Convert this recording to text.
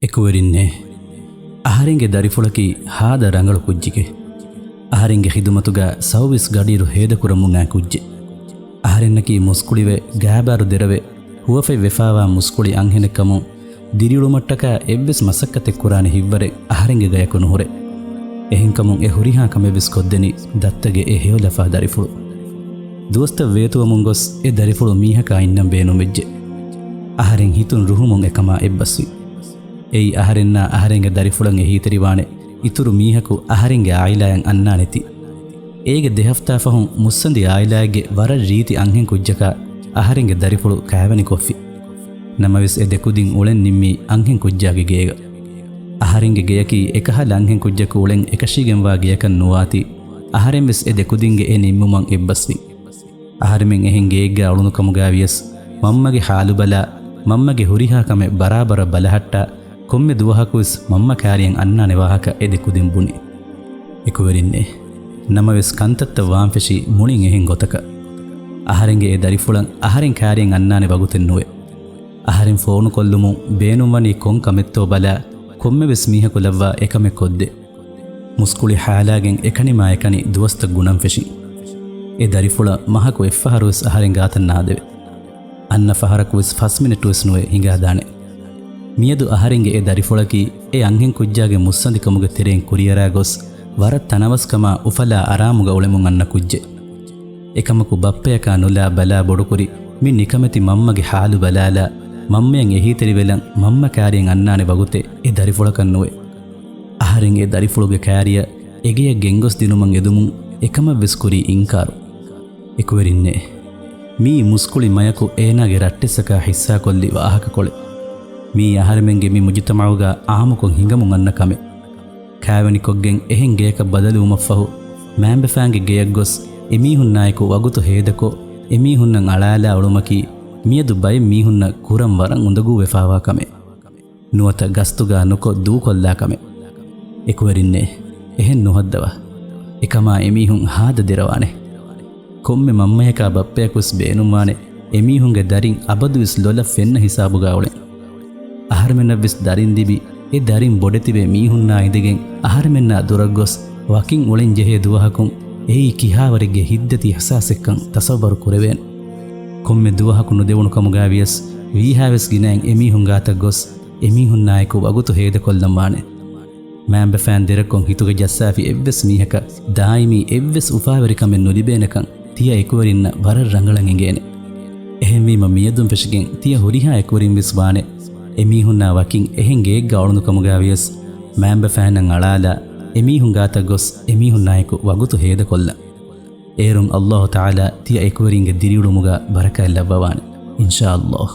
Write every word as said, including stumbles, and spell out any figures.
އެކުވެރިންނޭ، އަހަރެންގެ ދަރިފުޅަކީ ހާދަ ރަނގަޅު ކުއްޖެކޭ. އަހަރެންގެ ޚިދުމަތުގަ ސައުވީސް ގަޑިއިރު ހޭދަކުރަމުން އާ ކުއްޖެއް. އަހަރެންނަކީ މުސްކުޅިވެ، ގާބާރު ދެރަވެ، ހުވަފަތް ވެފާވާ މުސްކުޅި އަންހެނެއްކަމުން، ދިރިއުޅުމަށްޓަކާ އެއްވެސް މަސައްކަތެއް ކުރާނެ ހިތްވަރެއް އަހަރެންގެ ގަޔަކު ނުހުރޭ. އެހެންކަމުން އެ ހުރިހާ ކަމެއްވެސް ކޮށްދެނީ ދައްތަގެ އެ ހެޔޮލަފާ ދަރިފުޅު. ދުވަސްތައް ވޭތުވަމުން ގޮސް އެ ދަރިފުޅު މީހަކާ އިންނަން ބޭނުންވެއްޖެ. އަހަރެން ހިތުން ރުހުމުން އެކަމާ އެއްބަސްވި. އެއީ އަހަރެންނާ އަހަރެންގެ ދަރިފުޅަށް އެހީތެރިވާނެ އިތުރު މީހަކު އަހަރެންގެ އާއިލާއަށް އަންނާނެތީ. އޭގެ ދެ ހަފްތާ ފަހުން މުއްސަނދި އާއިލާއެއްގެ ވަރަށް ރީތި އަންހެން ކުއްޖަކާ އަހަރެންގެ ދަރިފުޅު ކާވެނިކޮށްފި. ނަމަވެސް އެ ދެ ކުދިން އުޅެން ނިންމީ އަންހެން ކުއްޖާގެ ގޭގަ. އަހަރެންގެ ގެޔަކީ އެކަހަލަ އަންހެން ކުއްޖަކު އުޅެން އެކަށީގެންވާ ގެޔަކަށް ނުވާތީ، އަހަރެންވެސް އެ ދެ ކުދިންގެ އެ ނިންމުމަށް އެއްބަސްވި. އަހަރެމެން އެހެން ގެއެއްގަ އުޅުނު ކަމުގަ ވިޔަސް، މަންމަގެ ހާލު ބަލާ، މަންމަގެ ހުރިހާ ކަމެއް ބަރާބަރަށް ބަލަހައްޓާ، ކޮންމެ ދުވަހަކުވެސް މަންމަ ކާރިޔަށް އަންނާނެ ވާހަކަ އެ ދެ ކުދިން ބުނި. އެކުވެރިންނޭ، ނަމަވެސް ކަންތައްތައް ވާން ފެށީ މުޅިން އެހެން ގޮތަކަށް. އަހަރެންގެ އެ ދަރިފުޅަށް އަހަރެން ކާރިޔަށް އަންނާނެ ވަގުތެއް ނުވޭ. އަހަރެން ފޯނުކޮށްލުމުން ބޭނުންވަނީ ކޮން ކަމެއްތޯ ބަލާ، ކޮންމެވެސް މީހަކު ލައްވާ އެކަމެއް ކޮށްދޭ. މުސްކުޅި ހާލާގެން އެކަނިމާ އެކަނި ދުވަސްތައް ގުނަން ފެށިން. އެ ދަރިފުޅަށް މަހަކު އެއްފަހަރުވެސް އަހަރެން ގާތަށް ނާދެވޭ. އަންނަ ފަހަރަކުވެސް ފަސް މިނެޓުވެސް ނުވެ ހިނގާދާނެ. މިއަދު އަހަރެންގެ އެ ދަރިފުޅަކީ އެ އަންހެން ކުއްޖާގެ މުއްސަނދިކަމުގެ ތެރެއިން ކުރިއަރާ ގޮސް، ވަރަށް ތަނަވަސްކަމާ އުފަލާ އަރާމުގަ އުޅެމުން އަންނަ ކުއްޖެއް. އެކަމަކު ބައްޕަޔަކާ ނުލާ ބަލާ ބޮޑުކުރި، މި ނިކަމެތި މަންމަގެ ހާލު ބަލާލާ، މަންމަޔަށް އެހީތެރިވެލަން މަންމަ ކާރިޔަށް އަންނާނެ ވަގުތެއް އެ ދަރިފުޅަކަށް ނުވޭ. އަހަރެން އެ ދަރިފުޅުގެ ކާރިޔަށް އެގެޔަށް ގެންގޮސްދިނުމަށް އެދުމުން އެކަމަށްވެސް ކުރީ އިންކާރު. އެކުވެރިންނޭ، މީ މުސްކުޅި މަޔަކު އޭނާގެ ރައްޓެއްސަކާ ހިއްސާކޮށްލި ވާހަކަކޮޅެއް. މީ އަހަރެމެންގެ މި މުޖުތަމަޢުގަ އާއްމުކޮށް ހިނގަމުން އަންނަ ކަމެއް. ކާވެނިކޮށްގެން އެހެން ގެޔަކަށް ބަދަލުވުމަށްފަހު، މާންބަފާންގެ ގެޔަށްގޮސް، އެމީހުންނާއެކު ވަގުތު ހޭދަކޮށް، އެމީހުންނަށް އަޅާލާ އުޅުމަކީ، މިއަދު ބައެއް މީހުންނަށް ކުރަން ވަރަށް އުނދަގޫވެފާވާ ކަމެއް. ނުވަތަ ގަސްތުގަ ނުކޮށް ދޫކޮށްލާ ކަމެއް. އެކުވެރިންނޭ، އެހެން ނުހައްދަވާ. އެކަމާ އެމީހުން ހާދަ ދެރަވާނެ. ކޮންމެ މަންމަޔަކާ ބައްޕަޔަކުވެސް ބޭނުންވާނެ އެމީހުންގެ ދަރިން އަބަދުވެސް ލޮލަށް ފެންނަ ހިސާބުގަ އުޅެން. އަހަރެމެންނަށްވެސް ދަރިން ލިބި، އެ ދަރިން ބޮޑެތިވެ މީހުންނާ އިނދެގެން އަހަރެމެންނާ ދުރަށްގޮސް ވަކިން އުޅެން ޖެހޭ ދުވަހަކުން އެއީ ކިހާވަރެއްގެ ހިތްދަތި އިޙްސާސެއްކަން ތަޞައްވަރު ކުރެވޭނެ. ކޮންމެ ދުވަހަކު ނުދެވުނު ކަމުގަ ވިޔަސް، ވީހާވެސް ގިނައިން އެމީހުން ގާތަށް ގޮސް އެމީހުންނާއެކު ވަގުތު ހޭދަކޮށްލަން ވާނެ. މާންބަފާން ދެރަކޮށް ހިތުގަ ޖައްސާފި އެއްވެސް މީހަކަށް ދާއިމީ އެއްވެސް އުފާވެރިކަމެއް ނުލިބޭނެކަން ތިޔަ އެކުވެރިންނަށް ވަރަށް ރަނގަޅަށް އެނގޭނެ. އެހެންވީމަ މިއަދުން ފެށިގެން ތިޔަ ހުރިހާ އެކުވެރިންވެސް ވާނެ، އެމީހުންނާ ވަކިން އެހެން ގެއެއްގަ އުޅުނު ކަމުގަ ވިޔަސް، މާންބަފާންނަށް އަޅާލާ، އެމީހުން ގާތަށް ގޮސް އެމީހުންނާއެކު ވަގުތު ހޭދަކޮށްލަން. އޭރުން ﷲ ތަޢާލާ ތިޔަ އެކުވެރިންގެ ދިރިއުޅުމުގަ ބަރަކާތް ލައްވަވާނެ، އިންޝާﷲ.